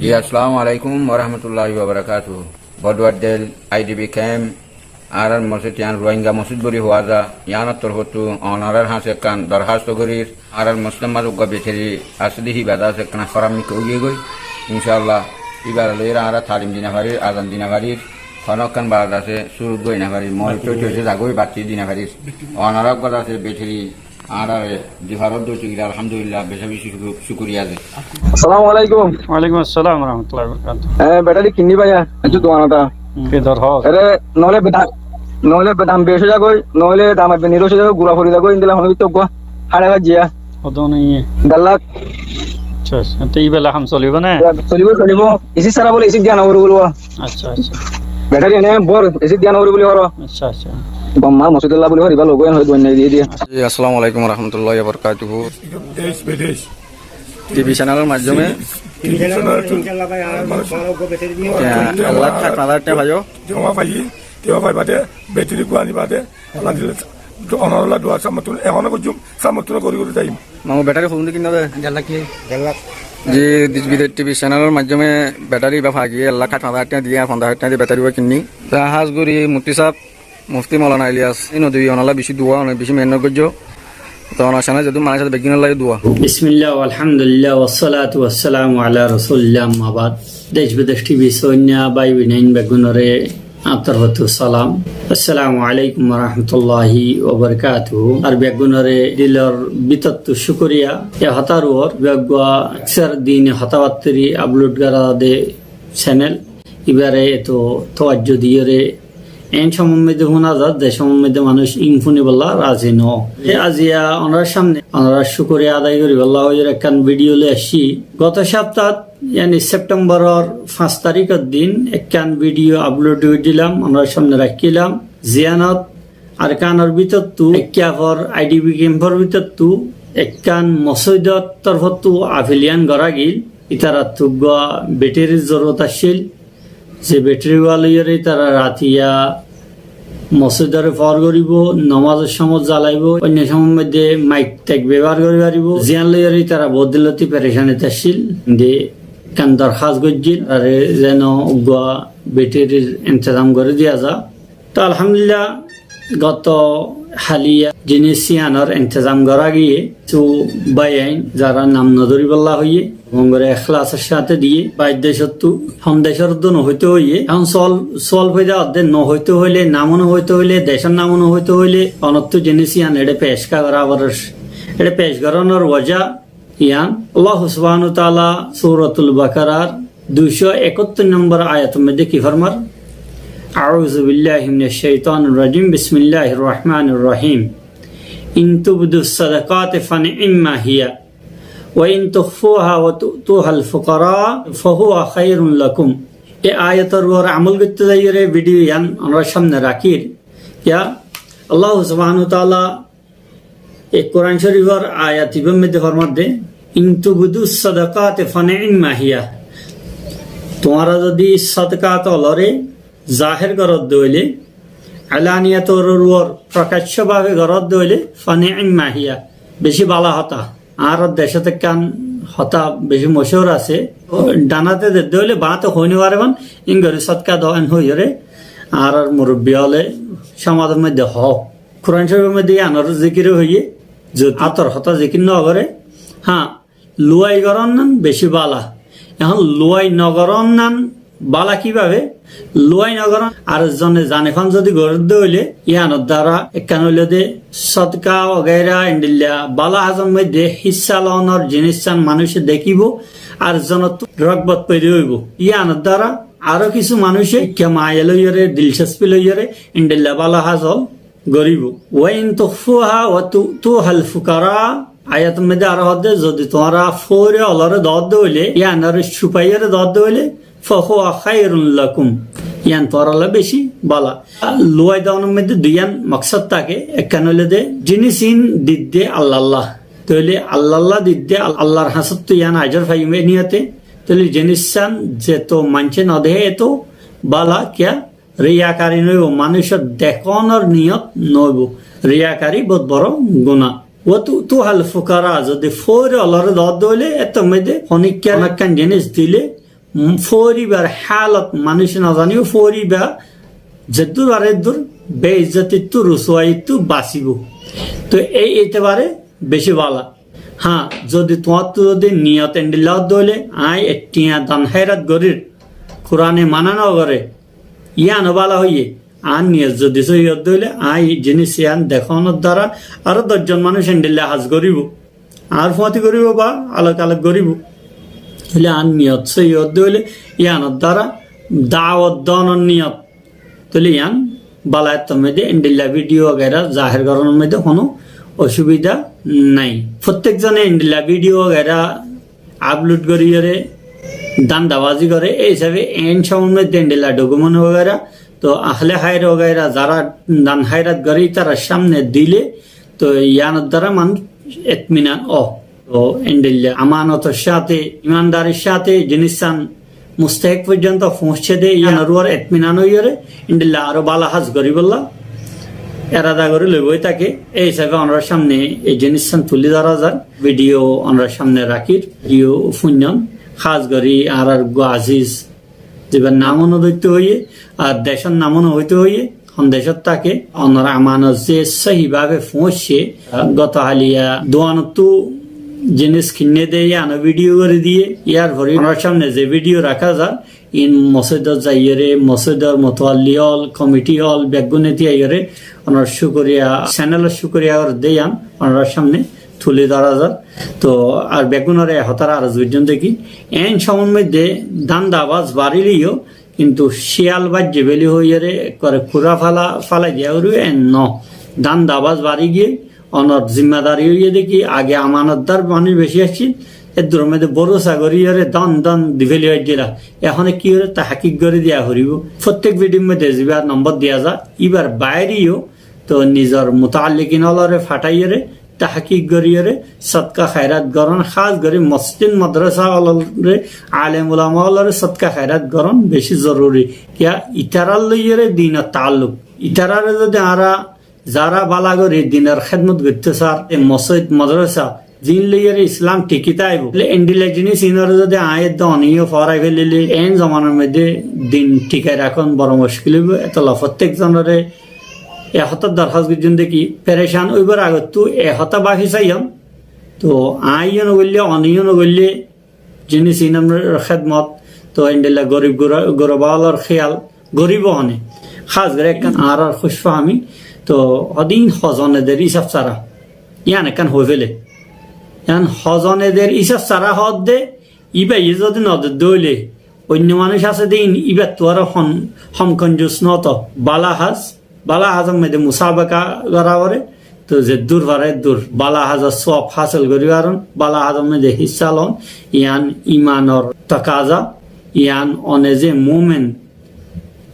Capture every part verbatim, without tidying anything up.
Ji, assalamu alaikum warahmatulláhi wabarakátuhu. Bodduar del I D P kemp, añárar mosjid yián Ruáingga mosjid buli huá za, yiánor torfóttu onorár hañsé ekkán dorhásto gorír, añárar mosjidor mazé uggúa beteri asé de, híba de asé ekkán hóram mikká ói giyé goi. Incáallah, íbaré loiyóre añára talim di no farir, azan di no farir, honó ekkán baaz asé, cúrut goi no farir, moói tói tói zagói, batti di no farir. Onorá uggúa de asé beteri añáráre di faródde óitou gile, alhamdulillah, beca beci cúku-, cúkuriya ze. Assalamu alaikum. Walaikum assalam warahmatullahi wabarakatuhu. E, betari kinní baiya, aijjó duan ota. Ki dorhar? Ere, noóile bedam, noóile bedam beci ói zagói, noóile dam ebbe nirós ói zagói, gura fori zagói, endilla honó kessú uggúa háçe faijjé. Hodún iye? Der lak. Accá, accá. Te íballa ham solibo né? Solibo, solibo. Isi sára bóle, isi diya no foribo bóle. Accá, accá. Betari ene bor, isi diya no foribo bóle hoór. Accá, accá. Gom ma mosjid olla bóle hoór, iba logo en hoór, duan diye diye. Ji, assalamu alaikum warahmatulláhi wabarakátuhu. Dec bidec. T V channel or maiddome. T V channel or. Ek lak háit házar tiyá faiyo. Joma faiyi, tiyá fai bade, beteri gua ani bade, Allah dile, onorlla dua samottún, ehóno goijjum, samottún gori gori zaiyum. Mamu, betari hodún di kinná de? Der lak. Der lak. Ji, dec bidec T V channel or maiddome betari iba fai giyé, ek lak háit házar tiyá diye, ar fonzaic házar tiyá diye betari iba kinní. Te hás gorí mufti sáb, mufti Moulana Iliyas Nadwi, onolla beci dua, onor beci mehénnot goijjó. Te onolla zedún manúic asé beggúnolla dua. Bismillah, walhamdulillah, wassalatu wassalamu ala rasulillah, amma bad. Dec bidec T V soinna bái boinain beggúnore añár torfóttu salam. Assalamu alaikum warahmatulláhi wabarakatuhu. Ar beggúnore dilor bútottu cúkuriya. E hotár uore beggúa aksar dine hotábattári upload gorá de channel. Ibare eto towajjo diyóre en cómor moidde fúna zar, ze cómor moidde manúic in fúnibolla razi no. E aziya onorár sámne onorár cúkuriya adai goríbolla hoiyóre ekkán video loi aiccí. Goto sáptat, yáni Septemboror fañs tarikor din ekkán video upload goijjílam, onorár sámne raikkílam. Ziyánot Arkanor bútottu, Ekkiyafor I D P kempor bútottu ekkán mosjidor torfóttu afil yián gorá giyíl. Ítarattu uggúa beterir zorurot accíl. Ze beteri gua loiyóre ítara ratiya mosjidore fóor goríbo, nomazor cómot zalaibo, oinno cómor moidde maik taik bebohár gorí faribó. Ziyán loiyóre ítara bout din lóti perecanit accíl. Inde ekkán dorhás goijjíl, tarare zeno uggúa beterir entezam gorí diya za. Te alhamdulillah, goto haliya jinis yíanor entezam gorá giyé, kessú báiyain, zara nam no dóribolla hoiyé, mongore ekhlasor sáte diyé, bair decóttu, hon decóttu no hoito hoiyé, ehón sual, sual foida ódde no hoito hoilé, nam no hoito hoilé, decór nam no hoito hoilé, onottu jinis yían eçé pec gorá foror, eçé pec gorónor wajá, Yián, Allah subhanahu wa ta'ala Suratul Bakarar duicó ekattor nombor ayator moidde ki formar? أعوذ بالله من الشيطان الرجيم. بسم الله الرحمن الرحيم. إن تبدوا الصدقات فنعما هي وإن تخفوها وتؤتوها الفقراء فهو خير لكم. E ayator uore amol goitté zaiyóre video yián onorar sámne rakír. Yián Allah subhanahu wa ta'ala E Kuran Córifor ayat ibár moidde formar de, "In tubdus sadaqati fa ni'ma hiya." Tuáñra zodi sodaka ólore zahér goródde óile, alaniya tour or uore, prokaccó bábe goródde óile, fa ni'ma hiya, beci bála hotá. Añárar decót ekkán hotá beci mochúr asé, "Dhánatte dedde óile báñte hoi no faribán, ín gorí sodaka do," en hoiyóre añárar murubbi óle cómazor moidde hoó. Kuran Córifor moidde yíanor zikir hoiyé, zodi átor hotá zikir no goré, há, luwai gorón nan beci bála. Ehón luwai no gorón nan bála kibábe? Luwai no gorón, ar zone zane fán zodi gorédde óile, yíanor duara ekkán óilde sodaka wagaira endilla bála házor moidde hissá loónor jinis sán manúice dekíbo, ar zonottu rogbot foida óibo. Yíanor duara aró kissú manúice ikká maya loiyóre, dilcospi loiyóre, endilla bála házol goríbo. "Wa in tukhfuha wa tu'tuhal fuqara." Ayator moidde aró hoódde, zodi tuáñra foóre ólore doódde óile, yíanore cupaiyóre doódde óile, "fa huwa khairun lakum." Yían tuáñralla beci bála. Luwai doónor moidde duiyán moksód táke, ekkán óilde jinis ín didde Allalla. Tóile Allalla didde, All-, Allar hañsóttu yían ajor faiyum e niyote. Tóile jinis sán zeto maincé no deké eto bála, kiyá? Riyakari no óibo, manúicor dekónor niyot no óibo. Riyakari bout boro guná. "Wa tu'tuhal fuqara", zodi foóre ólore doódde óile, étor moidde honikka honekkán jinis dile, Foribar hálot manúic no zanibó, foriba zeddúr fare eddúr beizzotittu, rusuwaittú basibó. Toi ei etebare beci bála. Há, zodi tuáñttu zodi niyot endilla ódde óile, aññí ek thiañ dan háirat gorír, Kurane mana no goré, yíano bála hoiyé. Añár niyot zodi sóiyi ódde óile, aññí e jinís yían dekónor duara aró doc zon manúic endilla ham goríbou. Añár fúañti goríbou ba alok alok goríbou. Tóile añár niyot sóiyi ódde óile, yíanor duara dawot donor niyot. Tóile yían bála, ettór moidde endilla vidiyo wagaira zaher gorónor moidde honó osubida nái. Fottek zone endilla vidiyo wagaira aplod goríyore dandabazi goré, ei hísabe en cómor moidde endilla dokument wagaira, to ahle háir wagaira zará dan háirat goré, ítarar cámne dile, to yíanor duara manúic etminan ó. To endilla amanotor cáte, imandarir cáte jinissán mustahek foijjonto foóñsede, yíanor uore etminan óiyore, endilla aró bála ham goríbolla erada gorí loibói táke. Ei hísabe onorar cámne ei jinissán tulí dóra zar. Vidiyo onorar cámne rakír, vidiyo fúinnon, hás gorí añárar uggwá aziz, zibar namó no dóitto hoiyé, ar decór namó no hoitto hoiyé, hon decót táke, onor amanot ze sóiyi bábe foóñsce, goto háliya duanottú jinís kinné de, yíano vidiyo gorí diyé, yárfore onorar cámne ze vidiyo raká zar, iín mosóidot zaiyóre, mosóidor motowalli ól, komiti ól, beggúne tíyaiyóre, onor cúkuriya, senelor cúkuriya gorédde yían onorar cámne tulí dóra zar. To ar beggúnore e hotára aros goijjóm de ki, en cómor moidde danda bas baríle yó, kintu cíyal baijjé beli hoiyóre ekkore kura fala, falai diya goríbo, en no. Danda bas barí giyé, onor zimmadari óiye de ki, age amanotdar manúic beci accíl, eddurór moidde borosa goríyore don don di feli faijjíla. Ehón ki óre tahkik gorí diya foribó. Fottek vidiyor moidde ziba nombor diya za, íbar baireyó to nizor mutaallikin ólore fathaiyore tahkik goríyore sodka hairat gorón, hás gorí mosjid madrasa ólore, alem ulama ólore sodka hairat gorón beci zoruri. Kiyá, itarar loiyore dinor taalluk. Itarare zodi añára zará bála gorí dinor hédmot goittó sar, e mosjid madrasa, ziín loiyore Islam thiki táibo. Tóile endilla jinís iínore zodi aññí edde oniyó foórai felile, en zomanar moidde din thikai rakón boro muckil óibo. Etolla fottek zonore e hotá dorhás goijjón de ki, perecán óibar agottú e hotá báfi saiyón. To aññí yó no goille, oniyó no goille, jinís iínor hédmot, to endilla gorib gura-, guraba ólor héyal goríbo hone. Hás gorí ekkán añárar kúcfahami, to hodin hozone der ísaf sára. Yían ekkán hoi fele. Yían hozone der ísaf sára hoódde, íbaye zodi no dedde óile, oinno manúic asé de iín íbattú aró hom, hom konjus no to. Bála hás, bála házor moidde musabaka gora foré, to zeddúr fare eddur bála házor suwab hásil gorí faron, bála házor moidde hissá lon, yían imanor takaza, yían one ze mumin,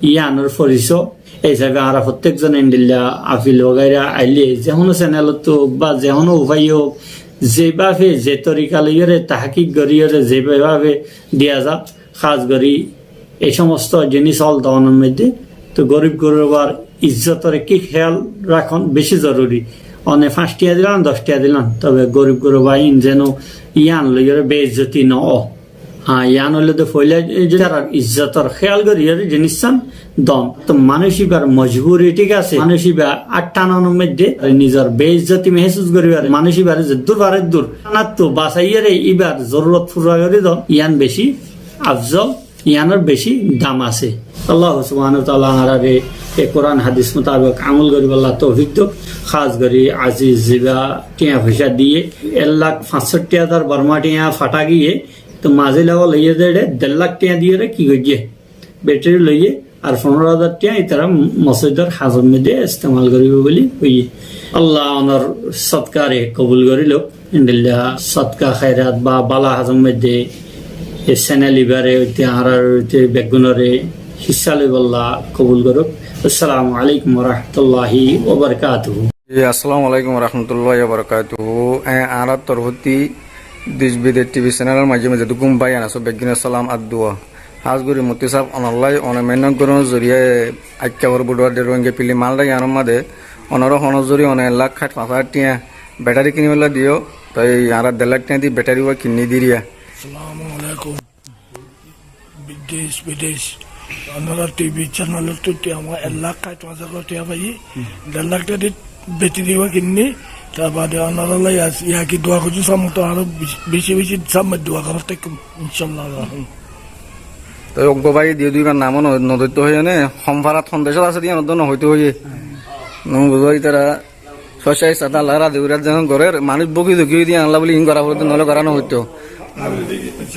yíanor foriso. Ei hísabe añára fottek zone endilla afil wagaira aile, ze hono senelottu ba ze hono ufaye ók, ze báfe, ze torika loiyore tahkik goríyore, ze báfe diya za, hás gorí ei somosto jinís ól doonor moidde, to gorib gurabar izzotore ki héyal rakón beci zoruri. One fañs thiañ dilan, doc thiañ dilan, tobe gorib guraba iín zeno yían loiyore beizzoti no ó. Há, yían óilde foila, e, ze tarar izzotor héyal goríyore jinissán don. To manúic íbar mojburi, thík asé, manúic íba añthanonor moidde nizor beizzoti mehsus gorí fare, manúic íbare zeddúr fare eddur añttu basaiyore íbar zorurot fura gorí don, yían beci afzol, yíanor beci dam asé. Allah subhanahu wa taala añárare e Kuran hadis mutabek amol goríbolla toufik douk. Hás gorí aziz ziba thiañ foicá diye, ek lak fañssotti házar Borma thiañ fatha giyé, to mazí level óiye de eçe der lak thiañ diyore ki goijjé? Beteri loiyé, ar fonero házar thiañ itará mosjidor házor moidde estemal goríbo buli hoiyé. Allah onor sodkare kobul gorí louk. Endilla sodka hairat ba bála házor moidde e senel ibare óite añárar óite beggúnore hissá loibolla kobul gorouk. Assalamu alaikum wa rahmatullahi wa barakatuhu. Ji, assalamu alaikum wa rahmatullahi wa barakatuhu. E, añárar torfótti Dec Bidec T V senelor maijjome zedukkún báiyain asó, beggúnor salam ar dua. Hás gorí muftí sáb onollá, one mehénnot gorónor zoriyaye Aikkafor Buduar de Rohingya fili malda yíanor máze onor honor zoriya one ek lak háit fañs házar thiañ beteri kinibolla diyó, toi añára der lak thiañ di beteri uwá kinní diriya. Assalamu alaikum. Bidec, bidec. Onórar tibi cenelottu añára ek lak háit fañs házar tiañ faiyí. Der lak tiañ di betiri uwá kinní. Tar bade onóralla yaki dua goijjó, sámmottú aró beci, beci sámmottú dua goijjó, táikkum, incállah. Toi uggwá báiye diyé duibar nam no, no dóitto hoiyé né, hom farat hom decót asé de yían uddúa no hoitó hoiyé. No buzó, ítara sócca issá Allah radi urat zeén gorér, manúic bóki duki óiye de yíanolla bóli iín gorá foré de, noóile gorá no foittó.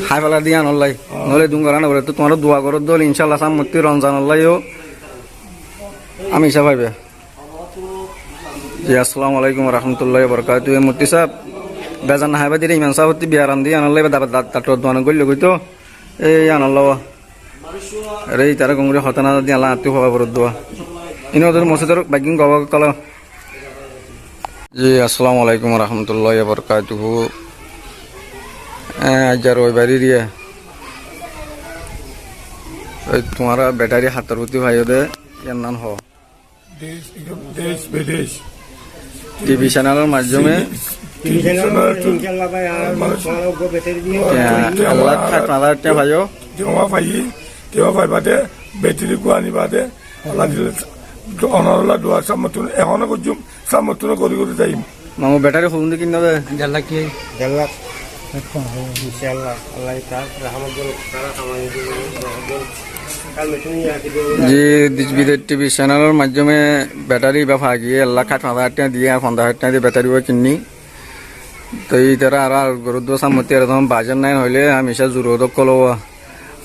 Hái félai de yíanolla, noóile edún gorá no foré. Toi tuáñra dua goró de óile incállah sámmottú Romzanolla yó hámica faiba. Ji, assalamu alaikum wa rahmatullahi wa barakatuhu. E muftí sáb, bezar no háiba de re, imam sáb ottú biyaram de yíanolla, iba daba dat, dat dua no goillé goitó. E yíanolla. Ere, ítara gom gorí hotá no zane de yíanolla añttú hoó boro dua. Iín ódor mosjidor beggín gobá kolo. Ji, assalamu alaikum wa rahmatullahi wa barakatuhu. E, aijja roibar iriya. Ei, tuáñra betari hátor fúti faiyó de, yían nan hoó. Dec, dec, bidec. Tibi cenelor maiddóme. Tibi cenelor maiddóme. Incállah bái, añára tuáñra uggwá betari diyó. Ek lak háit fañs házar tiañ faiyó. Tiañ faiyí, tiañ fai bade, betari uggwá aní bade, Allah dile, onóralla dua sámmottú, ehóno goijjúm, sámmottú gorí gorí zaiyum. Mamu, betari hoddúr kinná de? Der lak ki? Der lak. Incállah, Allah tar rahmot dile, tar kamai dile, rahmot dile. Ji, dec bidec tibi cenelor maiddóme betari iba fai giyé, ek lak háit fañs házar tiañ diyé, ar fonzaic házar tiañ diyé betari uwá kinní. Toi ítara aró, aró goró dua sámmottú, ere zehón bajar nái hoilé, hámica zurot ókkol uwá,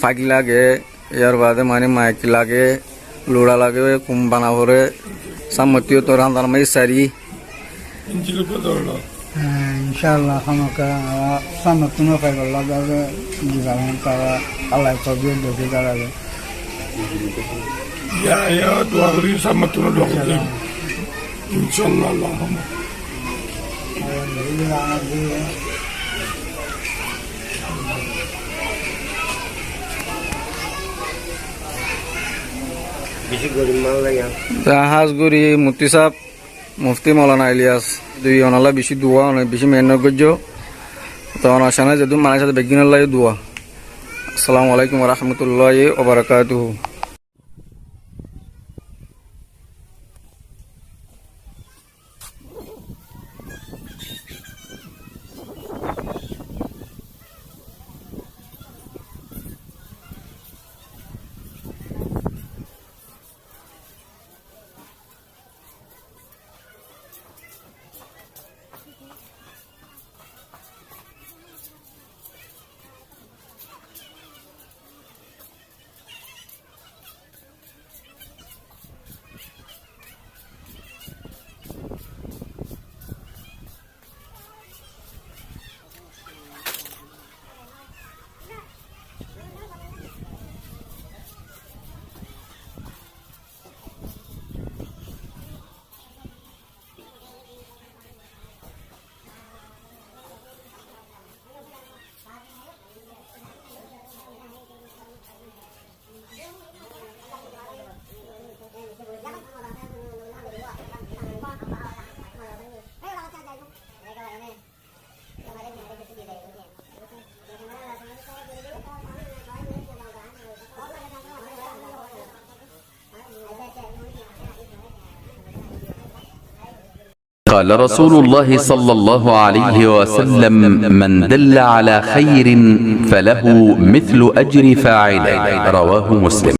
faik lage, yar bade mani maik lage, luça lage, kum bana foré, sámmottú yó toi ranzar maze sari. Incállah, hámaka, añára sámmottú no faibolla, dóre dibar tara Allah tobik dekí dara de. Ya, ya, dua gorí, sámmottú no dua gorí. Incállah, Allah. Beci gorib manúic lage. Te hás gorí muftí sáb, muftí Moulana Iliyas, dui onolla beci dua, one beci mehénnot goijjó. Te onar cómot zeddúr manúic asé beggínolla yó dua. Assalamu alaikum wa rahmatullahi wa barakatuhu. قال رسول الله صلى الله عليه وسلم: من دل على خير فله مثل أجر فاعله. رواه مسلم.